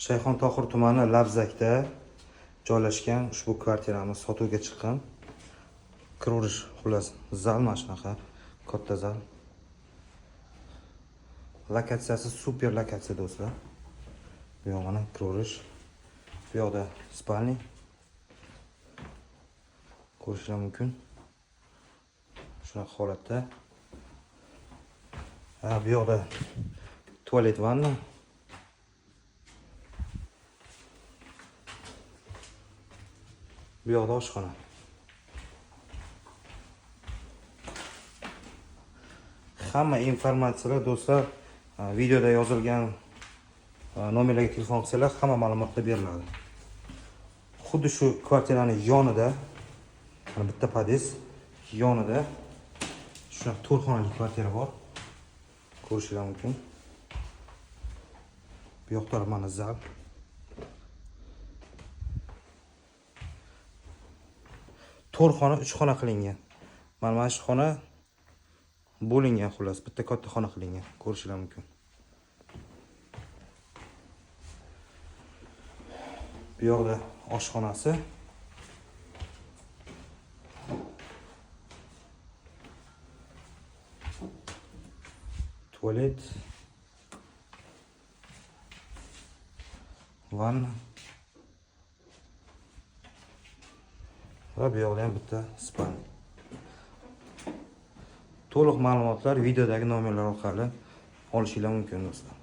Shayxontohur tumani Labzakda joylashgan ushbu kvartiramiz sotuvga chiqqan. Kiraverish xullas zal mana shunaqa katta zal. Lokatsiyasi super lokatsiya do'stlar. Bu yoq mana kiraverish. Bu yoqda spalni. Ko'rishlar mumkin. Shunaqa holatda. Ha, bu yoqda tualet, vanna. Bu yoqda oshxona. Hamma informatsiyalar do'stlar videoda yozilgan nomerlarga telefon qilsanglar hamma ma'lumotlar beriladi. Xuddi shu kvartirani yonida mana bitta pod'ezd yonida shunaqa 4 xonali kvartira bor. Ko'rishinglar mumkin. Bu yoqda mana zal. 4 xona, 3 xona qilingan. Mana shu xona bo'lingan xullas, bitta katta xona qilingan. Ko'rishinglar mumkin. Bu yoqda oshxonasi. Tualet. Vanna. Va bu yoqda ham bitta spalni. To'liq ma'lumotlar videodagi nomerlar orqali olishinglar mumkin do'stlar.